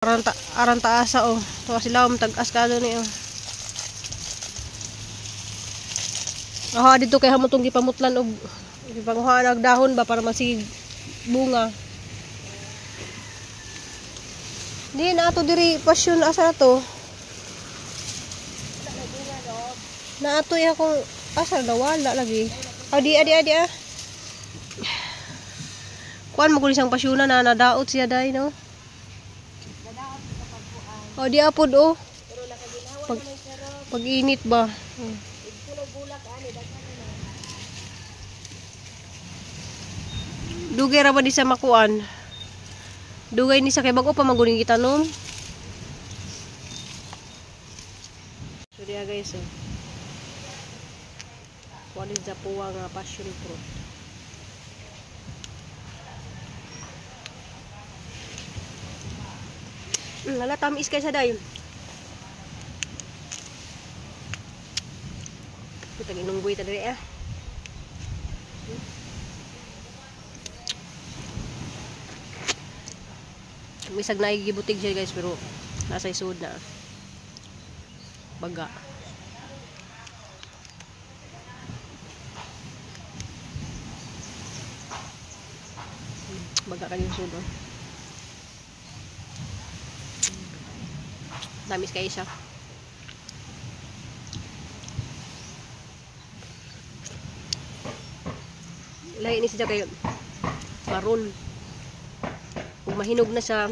Aran taasa oh. Tuwa sila tag-as ka ni oh. Aha dito kay hamo tong gipamutlan og gipanguhaan og dahon ba para masig bunga. Di na ato diri passion asa na to? Na ato iya kung asa na wala lagi. Adi adi adi ah. Kuan mo isang pasyuna na nadaot siya dai no. O di apod oh. Pag init ba? Dugay ra ba di sa makuan? Dugay ni sa kay bag-o pa maguling gitanom. So diya guys oh. Kuan ni Zapuwa nga passion fruit. Lala tamis kay sa day. Kita ginunggoy ta diri ah. Misag naigibutig siya guys pero nasa isud na. Baga. Baga kanyang sud oh. Tamis kayo siya. Lahi ni siya kayo maroon. Kung mahinog na siya,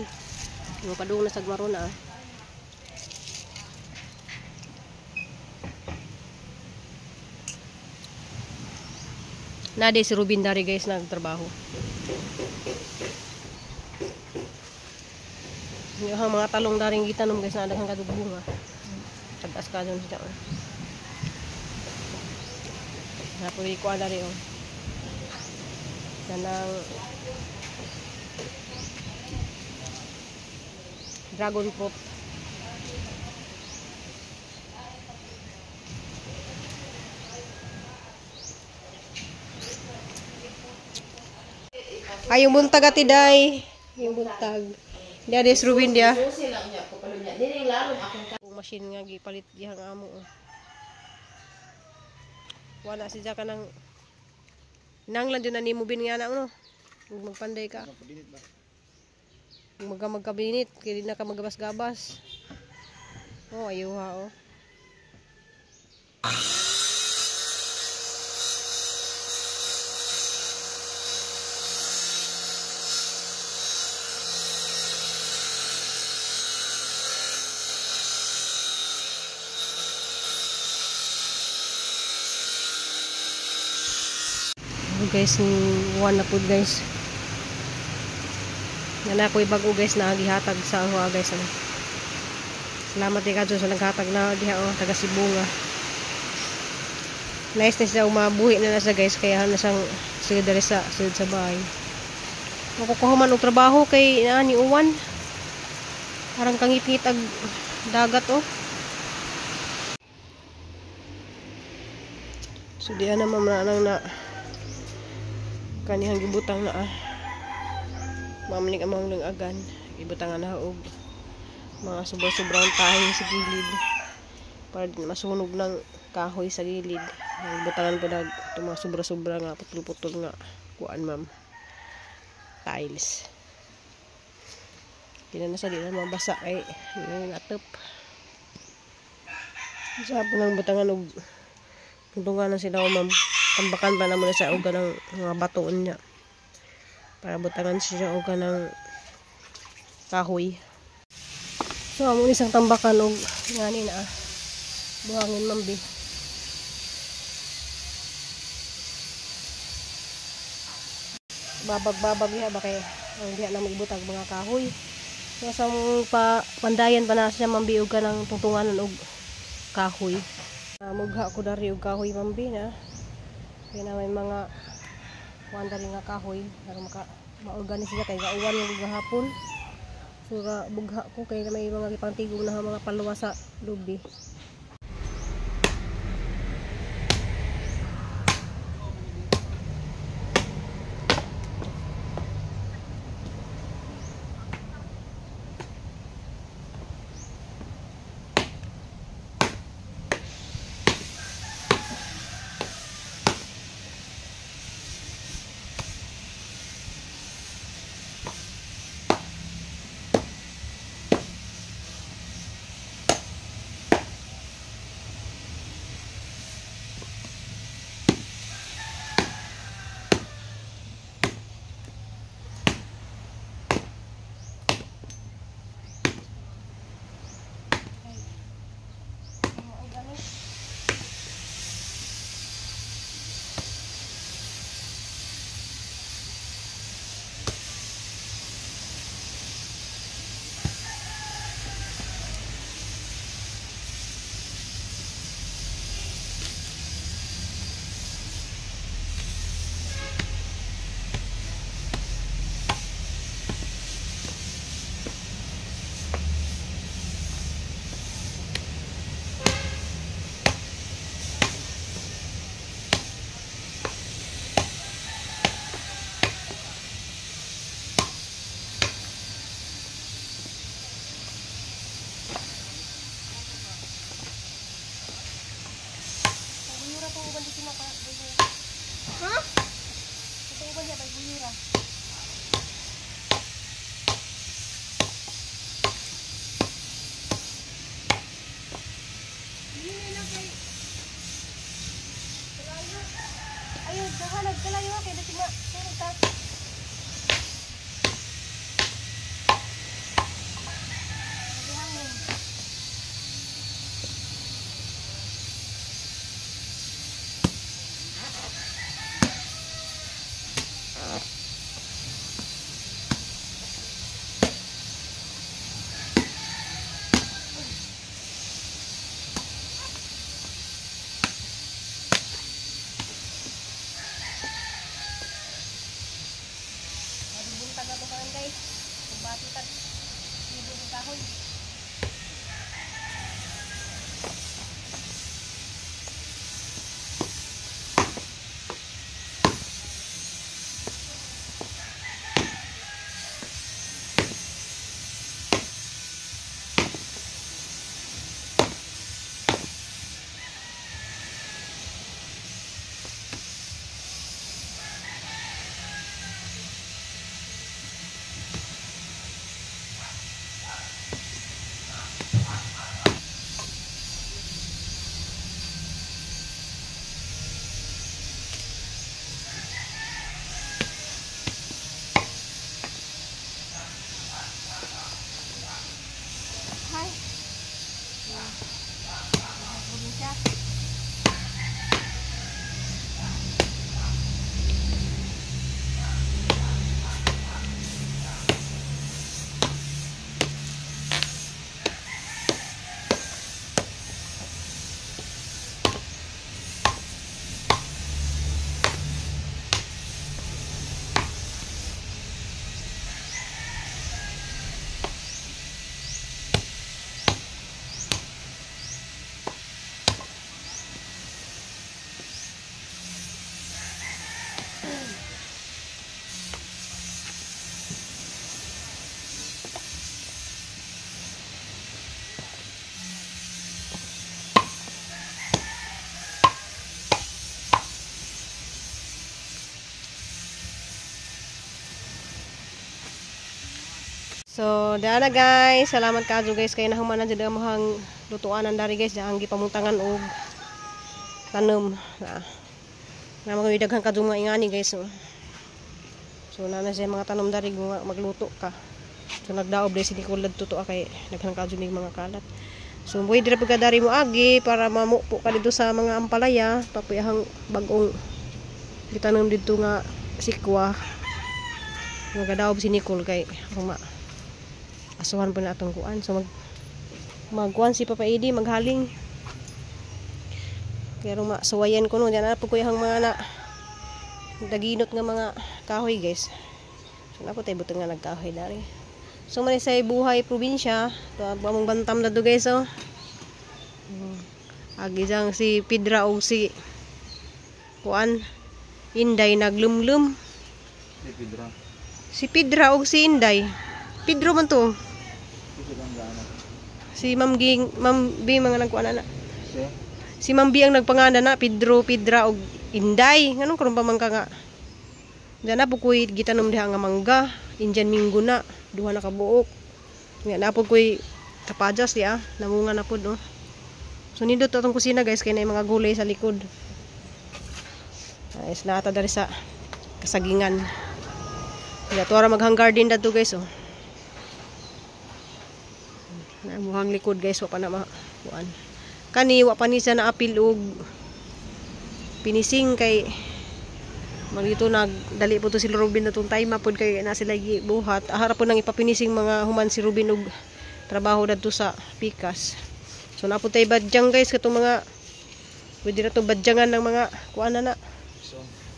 mapadung na sa maroon na. Nade si Rubin dari guys nagtrabaho. Yung mga talong daring gitanom guys na daghang kadug bunga. Tagas ka dun siya. Napuri ko dari oh. Kanang dragon fruit. Ay, yung buntag ati day. Yung buntag. Dia des Rubin dia. Kung machine nga gipalit dihang amo. Wala siya kanang nanglan jud na nimo bin nga na no. Ug magpanday ka. Ug magkabinit kay di na ka magabas-gabas. Oh, ayuha oh. Guys, one na po guys. Yan ako bago guys na gihatag sa ako guys. Ano. Salamat kay kadto sa naghatag na diha oh, taga Cebu nga. Nice na siya umabuhi na na siya guys kaya na siyang sila diri sa sulod sa bahay. Makukuha man og trabaho kay naa ni uwan. Parang kangit-ngit ag dagat oh. So diha na ma'am na nang na kanihang gibutang na ah. Mamalik among agan gibutangan na og mga sobra-sobrang tahi sa gilid para di masunog ng kahoy sa gilid. Gibutangan pa na itong mga sobra-sobra nga putol-putol nga kuan ma'am tiles. Di na nasa di na mabasa kay natop. Sa po nang butangan og tungtungan na sila o ma'am. Tambakan pa naman sa uga ng mga batoon niya para butangan siya uga ng kahoy. So amo isang tambakan og ngani na ah. Buhangin mambi. Babag-babag niya ba kay ang diha na magbutag mga kahoy. So sa pa pandayan pa na siya mambi og kanang tungtunganan og kahoy. Mugha ko dari og kahoy mambi na. Kaya na may mga kuan dari nga kahoy para maka maorganize siya kay gauwan yung gahapon. So bugha ko kay may mga gipangtigom na mga paluwa sa lubi. na. Sunod ta. Hangin. Buntag na to karon, guys. Kumbati tag libo ng kahoy. Hi. Probinsya. So, dana guys, salamat kaadto guys kay nahuman na jud ang among lutuanan dari guys, ang gipamuntangan og tanom. Na. Na mga daghan kadto mga ingani guys. Oh. So na siya mga tanom dari magluto ka. So nagdaob dai si Nicole dadto to kay daghan kadto mig mga kalat. So buhi dira pud ka dari mo agi para mamupo ka dito sa mga ampalaya, papuyahang bag-ong gitanom didto nga sikwa. Magadaob si Nicole kay ma asuhan po na atong kuan. So magkuan si Papa Edi maghaling. Pero masuwayan ko no, diyan na po kuyahang mga na daginot nga mga kahoy guys. So na po tayo butang nga nagkahoy dari. So man say buhay probinsya, to among bantam na do guys oh. Agi jang si Pidra og si kuan Inday naglumlum. Si Pidra. Si Pidra og si Inday. Pedro man to. Si Ma'am Ging, Ma'am B mga nagkuan na. Si? Si Ma'am B ang nagpangana na Pedro, Pidra og Inday. Nganong karon pa man ka nga? Diyan na po ko'y gitanom diha nga mangga. Indian minggo na. Duha na kabuok. Nga na po ko'y tapajas di ah. Namunga na po no. So nindot atong kusina guys kay na mga gulay sa likod. Ayos na ata dari sa kasagingan. Ya tuara maghang garden dadto guys oh. Namuhang likod guys, wa pa na makuan. Kani wa pa ni siya naapil og pinising kay magdito nagdali po to si Ruben na tong time pod kay na sila gibuhat. Ahara po nang ipapinising mga human si Ruben og trabaho dadto sa pikas. So na po tay badyang guys katong mga pwede na to badyangan ng mga kuan na na.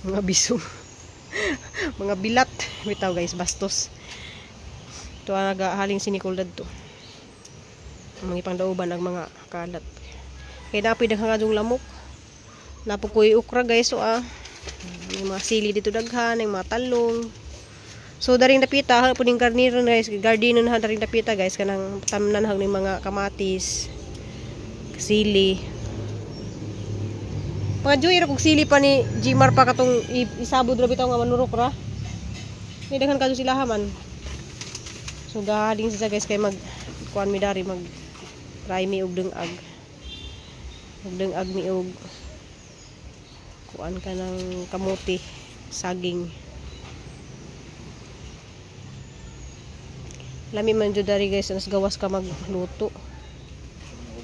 Mga bisong. Mga bilat bitaw guys, bastos. Ito ang nagahaling si Nicole dadto. Ang mga ipangdauban ang mga kalat. Kaya napoy daghang adong lamok. Napoy okra guys so ah. May mga sili dito daghan, may mga talong. So daring dapita ha puning garniro guys, gardino na daring dapita guys kanang tamnan hang ning mga kamatis, sili. Mga joy ra kog sili pa ni Gmar pa katong isabod ra bitaw nga manurok ra. May daghan kadto sila man. So gahaling siya guys kay mag kuan mi dari mag try mi og dungag. Og dungag mi og kuan ka ng kamote. Saging. Lami man jud dari, guys, nas gawas ka magluto.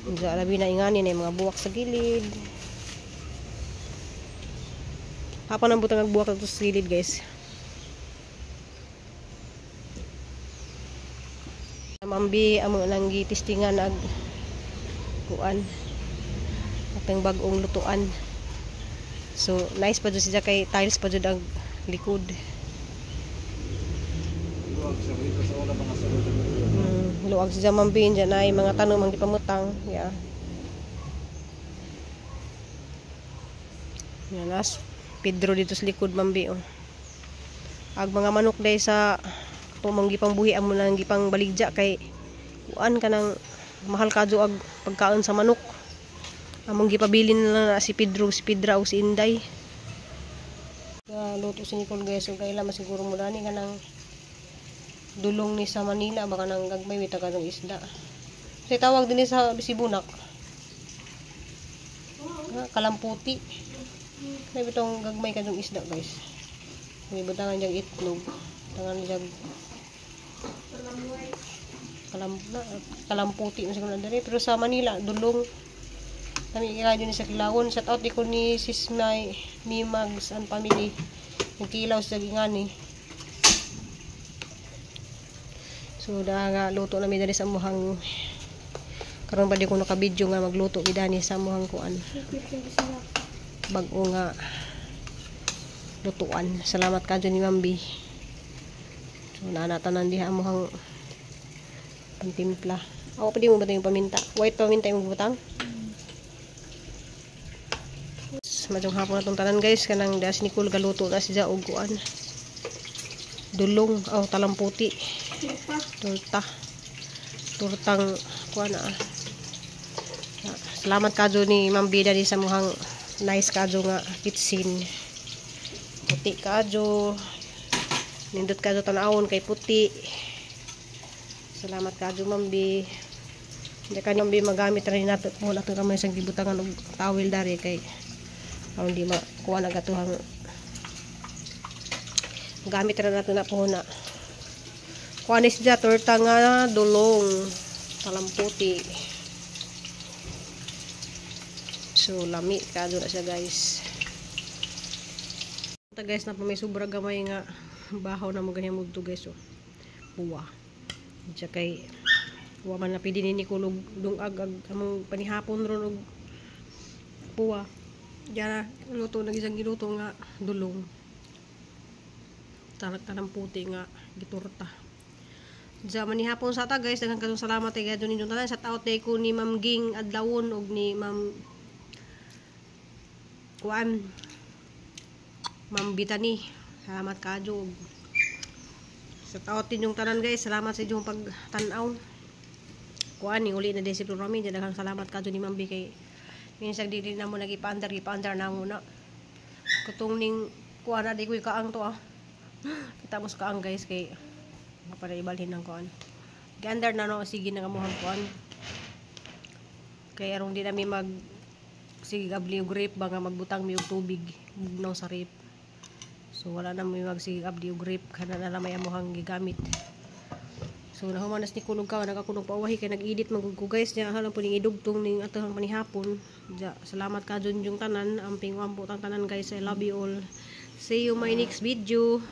Diya, labi na ingani na yung mga buwak sa gilid. Hapa nang butang ang buwak dito sa gilid, guys. Mambi amo nang gitistingan ag kuan atong bag-ong lutuan. So nice pa jud siya kay tiles pa jud ang likod. Luwag siya dito sa una mga sulod. Luwag siya, mambi, diyan ay mga tanom ang gipamutang. Yeah. Yan as Pedro dito sa likod, mambi, oh. Ag mga manok day sa tumong gipangbuhi amo nang gipang baligya kay kuan kanang mahal kadyo ag pagkaon sa manok. Among gipabilin na lang na si Pedro, si Pedra o si Inday. Luto si Nicole, guys, ug kaila masiguro mo dani kanang dulong ni sa Manila baka nang gagmay wita ka ng isda. Kasi tawag din ni sa Sibunak. Ha, kalamputi. May bitong gagmay ka ng isda, guys. May butangan diyang itlog. Butangan diyang kalamputi mo siguro diri, pero sa Manila dulong. Kami kaya ni sa Kilawon. Shout out di ko ni Sis May Mimags and family. Nagkilaw sa gingani. So da nga luto na mi diri sa amuhang karon pa di ko naka-video nga magluto mi dani sa amuhang kuan. Bag-o nga lutuan. Salamat kadyo ni Mambi. So naanatanan diha amuhang pantimpla. Ako pa di mo ba yung paminta? White paminta yung butang? Madyong hapon na itong tanan, guys. Kanang das ni Nicole galuto na siya og kuan. Dulong aw talamputi. Torta. Tortang kuan na. Salamat kadyo ni Ma'am Bida di sa muhang nice kadyo nga kitchen. Puti kadyo. Nindot kadyo tan-awon kay puti. Salamat kadyo, Ma'am B. Hindi ka Ma'am B magamit rin nato po nato kamay sa gibutangan og towel dari kay aron di makuha na gatuhang gamit ra nato na po na kuha ni siya torta nga dulong talamputi. So lami kadyo na siya, guys. Ta guys, na pa may sobra gamay nga bahaw na mo ganyan mudto, guys, oh. Buwa. Diya kay wa man na pidi ni Nicole og dungag ag among panihapon ron og buwa. Diya luto na isang giluto nga dulong. Talang puti nga gitorta. Diya manihapon sa ta, guys, daghang kadtong salamat kay kadto ninyong tanan. Shout out day ko ni Ma'am Ging Adlawon og ni Ma'am Kuan Ma'am Bitani. Salamat kadyo. Shout out ninyong tanan, guys. Salamat sa inyong pagtan-aw. Kuan ni uli na din si Florami. Diya daghang salamat kadyo ni Ma'am B kay minsan dili na mo nagipaandar, gipaandar na mo na. Kutong ning kuan na di ko kaang to ah. Kita mo sa kaang, guys, kay para ibalhin ang kuan. Giandar na no sige na kamuhang kuan. Kay aron di nami mag sige abli og rep ba nga magbutang mi og tubig bugnaw sa rep. So wala na mi mag sige abli og rep kana na lang may amuhang gigamit. So nahuman nas ni kulog ka nagakunog pauwahi kay nag-edit man gud ko, guys, niya halang po ning idugtong ning atong panihapon. Ja, salamat ka dun yung tanan, amping ampo tang tanan, guys. I love you all. See you my next video.